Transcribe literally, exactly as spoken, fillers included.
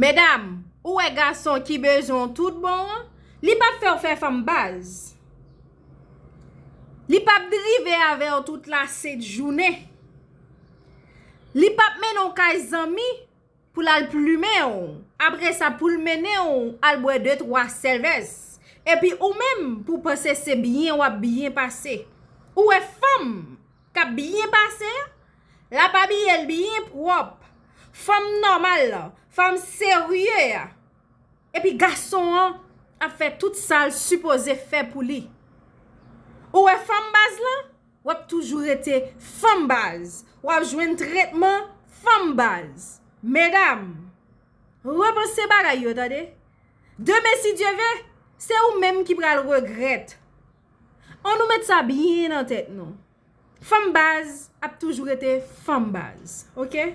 Medam, ou wè gason ki bezwen w tout bon an, li p ap fè w fè fanm baz. Li p ap drive avè w tout lasent jounen. Li p ap mennen w kay zanmi pou l al plimen w. Apre sa, pou l mennen w al bwè de twa sèvès. Epi ou menm, pou w panse se byen w ap byen pase. Ou wè fanm k ap byen pase a, l ap abiye l byen pwòp. Fanm nòmal, fanm serye a. Epi gason an ap fè tout sa l sipoze fè pou li. Ou wè fanm baz lan, w ap toujou rete fanm baz. W ap jwenn tretman fanm baz. Medam, repanse bagay yo, tande. Demen, si Dye ve, se ou menm ki pral regrèt. Ann nou met sa byen nan tèt nou. Fanm baz ap toujou rete fanm baz, oke?